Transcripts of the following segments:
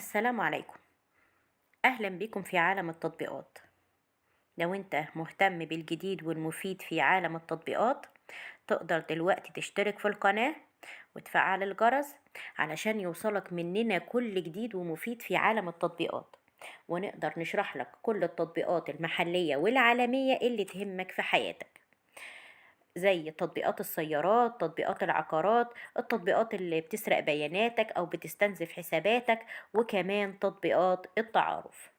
السلام عليكم، أهلا بكم في عالم التطبيقات. لو أنت مهتم بالجديد والمفيد في عالم التطبيقات تقدر دلوقتي تشترك في القناة وتفعل الجرس علشان يوصلك مننا كل جديد ومفيد في عالم التطبيقات، ونقدر نشرح لك كل التطبيقات المحلية والعالمية اللي تهمك في حياتك، زي تطبيقات السيارات، تطبيقات العقارات، التطبيقات اللي بتسرق بياناتك أو بتستنزف حساباتك، وكمان تطبيقات التعارف.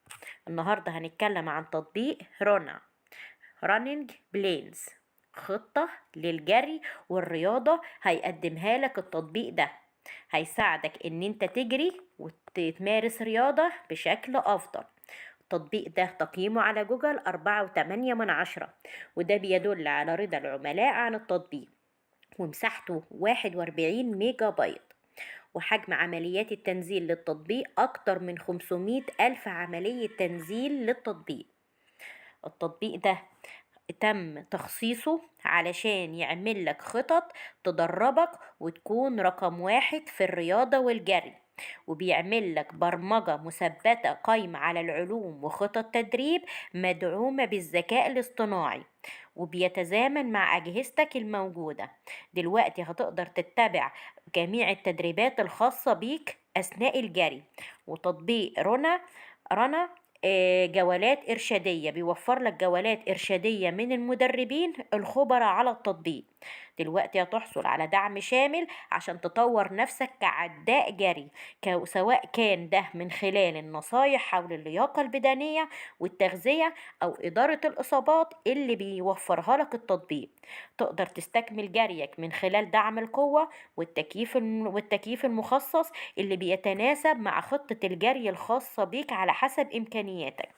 النهاردة هنتكلم عن تطبيق رونا Running Plans، خطة للجري والرياضة هيقدمها لك التطبيق ده، هيساعدك ان انت تجري وتمارس رياضة بشكل افضل. التطبيق ده تقييمه على جوجل 4.8 من 10، وده بيدل على رضا العملاء عن التطبيق، ومساحته 41 ميجا بايت، وحجم عمليات التنزيل للتطبيق أكتر من 500 ألف عملية تنزيل للتطبيق. التطبيق ده تم تخصيصه علشان يعمل لك خطط تدربك وتكون رقم 1 في الرياضة والجري، وبيعمل لك برمجة مثبتة قايمة على العلوم وخطط تدريب مدعومة بالذكاء الاصطناعي، وبيتزامن مع أجهزتك الموجودة. دلوقتي هتقدر تتبع جميع التدريبات الخاصة بيك أثناء الجري. وتطبيق رنا جولات إرشادية، بيوفر لك جولات إرشادية من المدربين الخبراء على التطبيق. دلوقتي هتحصل على دعم شامل عشان تطور نفسك كعداء جري، سواء كان ده من خلال النصايح حول اللياقة البدنية والتغذية أو إدارة الإصابات اللي بيوفرها لك التطبيق. تقدر تستكمل جريك من خلال دعم القوة والتكييف المخصص اللي بيتناسب مع خطة الجري الخاصة بيك على حسب إمكانياتك.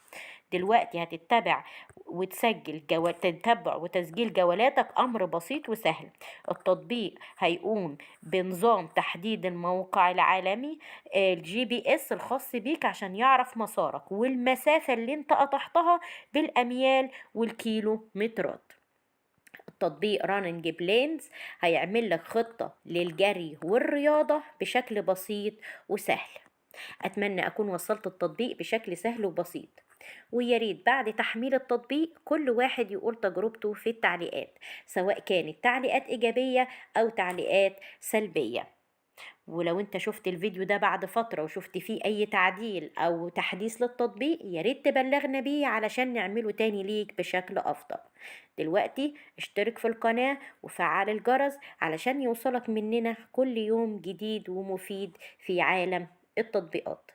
دلوقتي هتتبع وتسجل تتبع وتسجيل جولاتك أمر بسيط وسهل. التطبيق هيقوم بنظام تحديد الموقع العالمي، الجي بي اس الخاص بيك عشان يعرف مسارك والمسافة اللي انت قطعتها بالأميال والكيلومترات. التطبيق Running Plans هيعمل لك خطة للجري والرياضة بشكل بسيط وسهل. أتمنى أكون وصلت التطبيق بشكل سهل وبسيط، ويا ريت بعد تحميل التطبيق كل واحد يقول تجربته في التعليقات، سواء كانت تعليقات إيجابية أو تعليقات سلبية. ولو انت شفت الفيديو ده بعد فترة وشفت فيه أي تعديل أو تحديث للتطبيق يا ريت تبلغنا بيه علشان نعمله تاني ليك بشكل أفضل. دلوقتي اشترك في القناة وفعل الجرس علشان يوصلك مننا كل يوم جديد ومفيد في عالم التطبيقات.